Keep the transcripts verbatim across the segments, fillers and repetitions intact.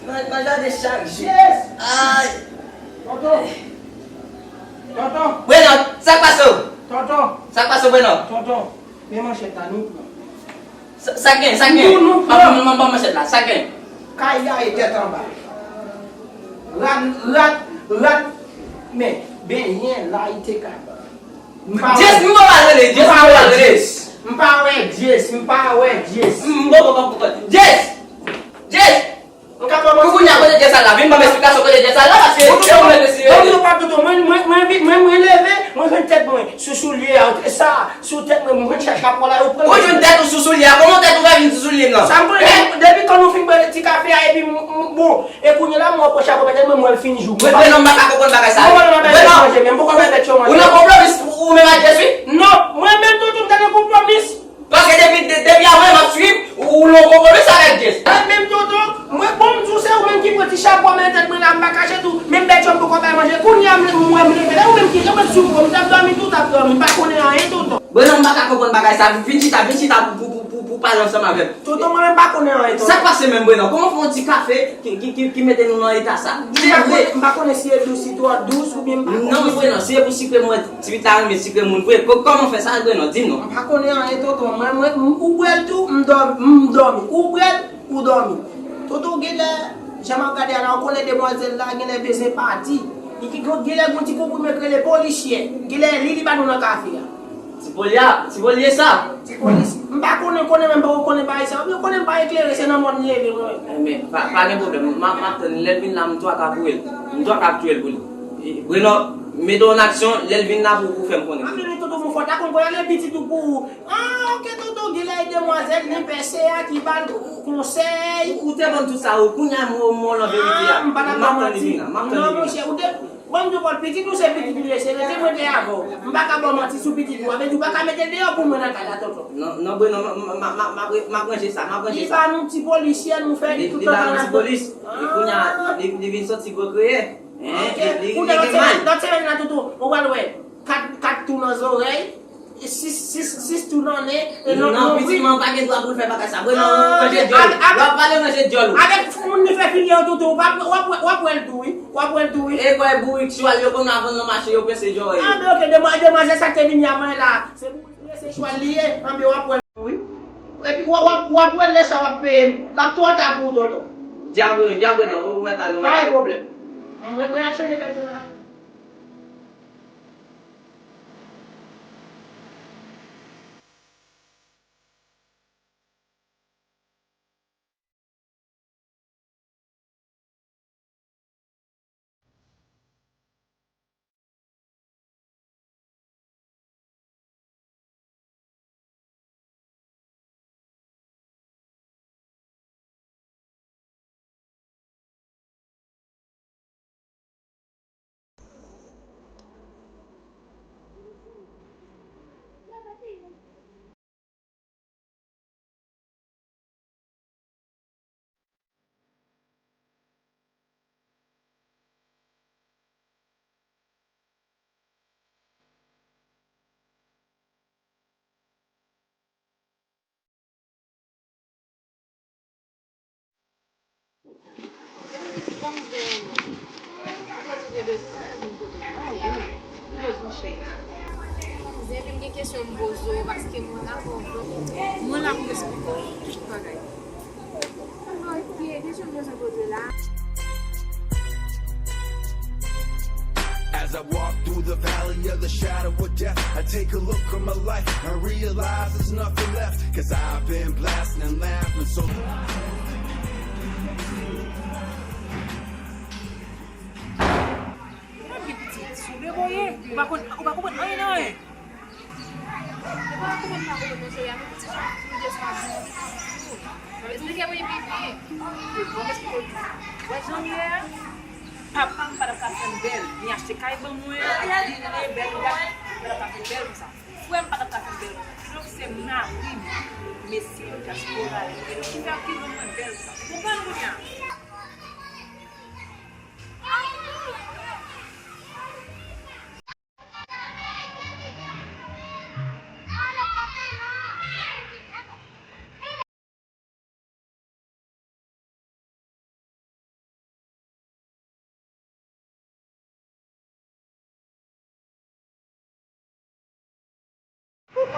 Nan, nan jaden chak jou. Yes! Ay! Tonton! Tonton! Brenan, sa k pase w? Tonton! Sa k pase w, Brenan? Tonton, men manchèt la, nou pran. Sa, sa k gen, sa k gen? Nou, nou pran. Ban m, ban m, ban m manchèt la, sa k gen? Kay la e tèt anba. Rad, rad, rad. Men, benyen la, li te ka. M pa wè Jess, m pa wè rele Jess, m pa wè Jess. M pa wè Jess, m pa wè Jess. M poko konprann. Jess! Jess! M ka pran manti. Pou kounye a, kote Jess al la? Vin ban m esplikasyon kote Jess al la, paske se ou menm ki siye. Mwen, mwen, mwen leve, mwen jwenn tèt mwen sou soulye a, sa, sou tèt mwen, mwen jwenn chèch la, pou la, yo pran. Ou jwenn tèt ou sou soulye a, kòman tèt ou ka vin sou soulye m nan? Sa m konnen, depi kan nou fin bwè ti kafe a, epi m, m, bon, e kounye la, mwen pran chapo, mwen, mwen fin jou. Mwen, Brenan, m pa ka konprann bagay sa. Mwen, mwen, mwen, Brenan, manje, men mwen, mwen, manje. Ou nan konpwomis, ou menm ak Jess, wi? Non, mwen menm, tonton, m ta nan konpwomis. Paske depi, de-, depi avan, m ap swiv, ou, ou nan konpwomis avèk Jess. Mwen menm, tonton, mwen, bon, m di w, se ou menm ki pran ti chapo a, men tèt mwen la, m pa kache tou. Menm bèt yo, m poko bay manje. Kounye a, m, mwen, m leve la, ou menm ki, ou menm sou mwen, m t ap dòmi, tou t ap dòmi, m pa konnen anyen, tonton. Brenan, m pa ka konprann bagay sa. Vin chita, vin chita pou, pou, pou, pou, pou pale ansanm avè m. Tonton, mwen menm pa konnen anyen, tonton. Sa k pase menm, Brenan? Kòman fè yon ti kafe ki, ki, ki, ki mete nou nan eta sa? M pa konnen, m pa konnen si e dous, si twò dous, oubyen m pa konnen. Non, Brenan, si e pou sikre mwen, ti pitit la renmen sikre moun vre. Kò-, kòman fè sa, Brenan? Di m non. M pa konnen anyen, tonton. Mwen, mwen, m, ou bwè l tou, m dòmi, m dòmi. Ou bwè l, ou dòmi. Tonton, genlè, jan m ap gade a la, ou konnen demwazèl la, genlè bezwen pati. Li ki, genlè gon ti konprann mwen k rele polisyè. Genlè li, li ba nou nan kafe a. Ti polya, ti polye sa. Ti polis. M pa konnen, konnen menm, m poko konnen bagay sa. Ou konnen m pa eklere, se nan mòn m leve mwen menm. Eh, men, pa, pa gen pwoblèm. M ap, m ap tann li. Lè l vin la, m twa ka boure l. M twa ka ap touye l pou li. E, Brenan, mete w an aksyon, lè l vin la pou, pou fè m konnen. Anpil wi, tonton, mwen fò ta konn pou ale pitit ou pou ou. Ah, ok, tonton, genlè e demwazèl, li pèse a, ki ba l konsèy. Ou, ou te ban m tout sa, ou, kounye a, mwen, mwen, an verite a. Ah, m pa t ap ba w manti. M ap tann li vin la, m ap tann li vin la. Non, monchè, ou te, Bon, m di w, Paul, pitit ou se pitit ou ye, se rete mwen te avè w. M pa ka ba w manti sou pitit ou a, vin di w pa ka mete deyò pou mwen nan kay la, tonton. Non, non, Brenan, m, m, m, m, m ap re-, m ap ranje sa, m ap ranje sa. Li ba nou ti polis yè, nou fè li tout tan nan. Li ba nou ti polis. E kounye a, li, li vin sòti gwo kreyè. Hein? Ok. Li, li, kounye a, lòt semèn, lòt semèn la, tonton, ou pral wè. Kat, kat tou nan zòrèy. Sis, sis, sis tou nan nen, e nan, non, pitit mwen pa gen dwa pou l fè bagay sa. Brenan, ou ranje dyòl ou. W ap pale ranje dyòl ou. Avèk moun li fè fini an, tonton, w ap, w ap, w ap wè l tou, wi. W ap wè l tou, wi. E kwè bourik chwal yo konn ap vann nan mache, yo pèse zòrèy yo. Anben, ok, demwa-, demwazèl sa k te vini avan la. Se bourik se chwal li ye. Anben, w ap wè l, wi. Epi, w ap, w ap, w ap wè l lè sa w ap peye m. L ap twò ta pou ou, tonton. Djab, djab, non, ou mèt ale, ou mèt ale. Pa gen pwoblèm. Mwen, mwen ap chanje kèk jou la. Zen, vin gen kesyon m poze w, paske mwen la pou vlog. Mwen la pou m esplike w tout bagay. Ok, kesyon m bezwen poze w la. As I walk through the valley of the shadow of death, I take a look on my life and realize there's nothing left, 'cause I've been blasting and laughing so. Mwen gen pitit, sou deboye, ou pa konn, ou pa konprann anyen nan anyen. Ou pa konprann, pa konprann, non, cheri, a, men pitit, m te swa di, m te swa di. Esplike mwen, pipi. Bon, esplike w. Wè jan m ye a? Papa m pa t ap ka fè m bèl, ni achte kay ban mwen, ni bèl gad, pa t ap ka fè m bèl konsa. Frè m pa t ap ka fè m bèl konsa. Donk, se mari m, mesye yo, dyaspora yo, ki fè, ki rann mwen bèl konsa. Ou konprann kounye a?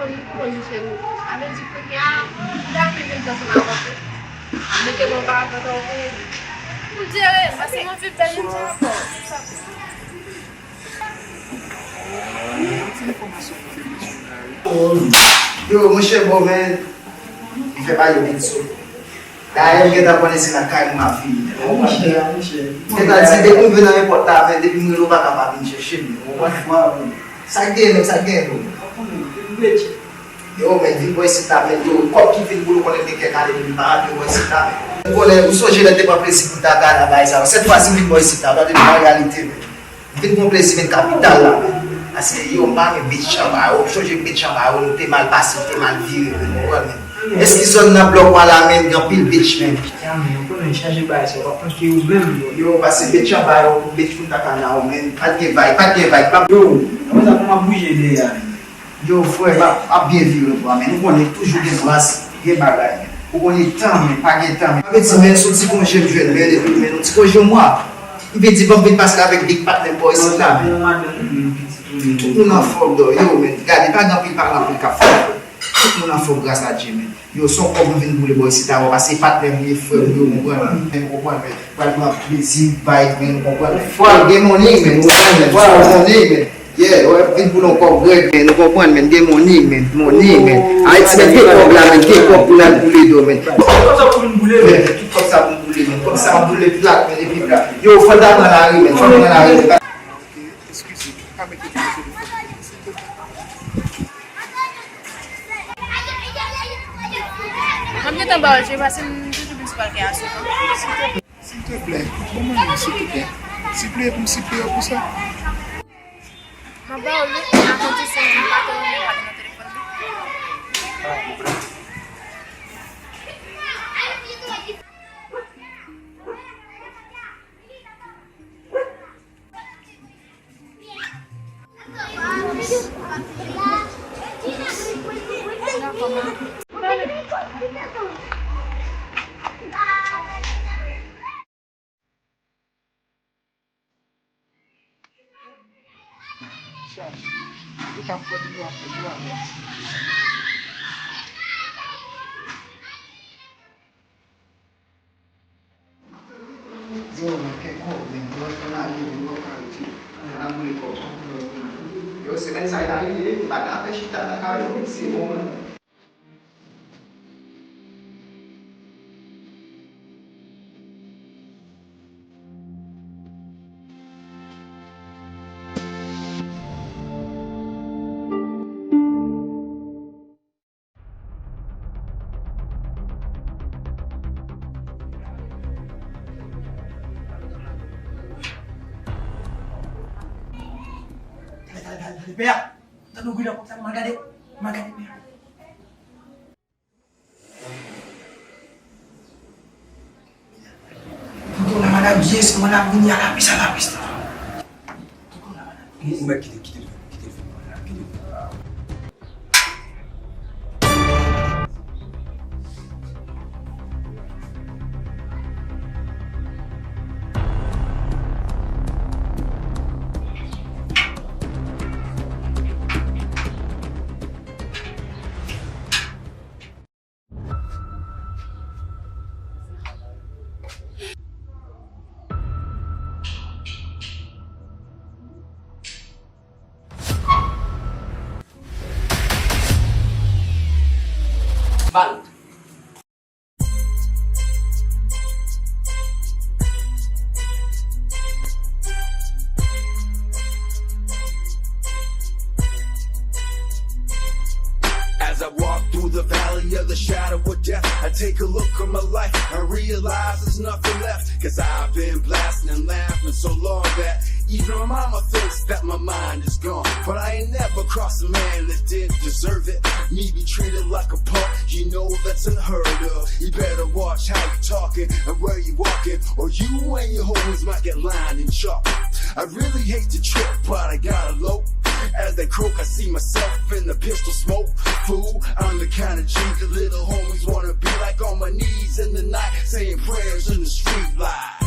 Mwen, monchè, nou. Sa vle di kounye a, m ta renmen vin ansanm avè w. Mete mwen pa avan tan ou. Pou jere, paske mwen vin bèl menm jan avè w. Yo, monchè, bon, men, m fè pa yo vin sou. Dayè, m gentan konnen se lakay mwen m ap vini. Monchè, monchè. M gentan di, depi m vin nan nenpòt la, men depi m rele w, w pa ka pa vin chèche m, ou konprann? Sa k genyen menm, sa k genyen pou mwen? Yo, men, vin bò isit la, men, yo, kòb ki vin boule, ou konnen m gen kèk ane depi m pa rape bò isit la, men. Ou konnen, ou sonje lè m te pran plezi pou m ta gade bagay sa yo. Sèt fwa si m vin bò isit la, tande m nan reyalite, men. M vin pran plezi, men kapital la, men. Paske, yo, m pa renmen bitch anba yo. M sonje bitch anba yo, nou te mal pase, nou te mal vire, men, ou konprann, men. Eski zòn nan blòk w a la, men, gen anpil bitch, men. Ya, men, ou konnen chaje bagay sa, w ap manke yo menm, yo. Yo, paske bitch anba yo, bitch pou n ta ka nan yo, men. Pa t gen vibe, pa t gen vibe, pa. Yo, apre sa, kòman ap bouje dèyè a, men? Yo, frè, m ap, m ap byen vire, frè, men nou konnen toujou gen bras, gen bagay, men. Ou konnen tan, men pa gen tan, men. Sa vle di, men, se yon ti konje m jwenn, men, epi, men, yon ti konje yon mwa. M vin di, bon, m vin pase avèk big patnè m bò isit la, men. Tout moun anfòm, dò, yo, men. Gade, pa gen anpil pale, anpil k ap fè. Tout moun anfòm, gras a Dye, men. Yo, se yon kòb m vin boule bò isit la, paske patnè m ye, frè m, yo, ou konprann, men, ou konprann, men. Pral pran plezi, vibe, men, ou konprann. Fwa gen money, men, ou konprann, men. Fwa money, men. Yeah, w ap vin pou nou kòb rèd, men, ou konprann, men, gen money, men, money, men. Ayiti, men, gen kòb la, men, gen kòb pou n al boule dò, men. Tout kòb sa pou vin boule, men. Tout kòb sa pou boule, men. Kòb sa ap boule plat, men, epi plat. Yo, fò n ta pran lari, men, fò n pran lari, men. Ok, eskize, pa mete telefòn nan, silvouplè. M ap gentan ba w l, cheri, paske m toujou vin sou pal gen asou. Silvouplè, ban mwen li, silvouplè. Sipriye pou m sipriye w pou sa. M ap ba w li, a kondisyon m pa te renmen pale nan telefòn nan. Yo, men, kèk kòb, men, yo, fè lage, men, yo, kay ti. Fè n ap boule kòb. Yo, semèn sa a, li ta rive, m pa ka fè chita nan kay yo, se bon, men. Tande, tande, tande, tande, pè a. Tande w gri la konsa, m a gade, m a gade, pè a. Tonton la, madanm, byen, se mwen la, vini a la pis, a la pis. Ou mèt kite, kite, kite, kite. Bal. As I walk through the valley of the shadow of death, I take a look at my life and realize there's nothing left. 'Cause I've been blasting and laughing so long that even my mama thinks that my mind is gone. But I ain't never crossed a man that didn't deserve it. Me be treated like a punk, you know that's unheard of. You better watch how you talking and where you walking, or you and your homies might get lined and chalk. I really hate to trip, but I gotta low. As they croak, I see myself in the pistol smoke. Fool, I'm the kind of G the little homies wanna be like, on my knees in the night, saying prayers in the street light.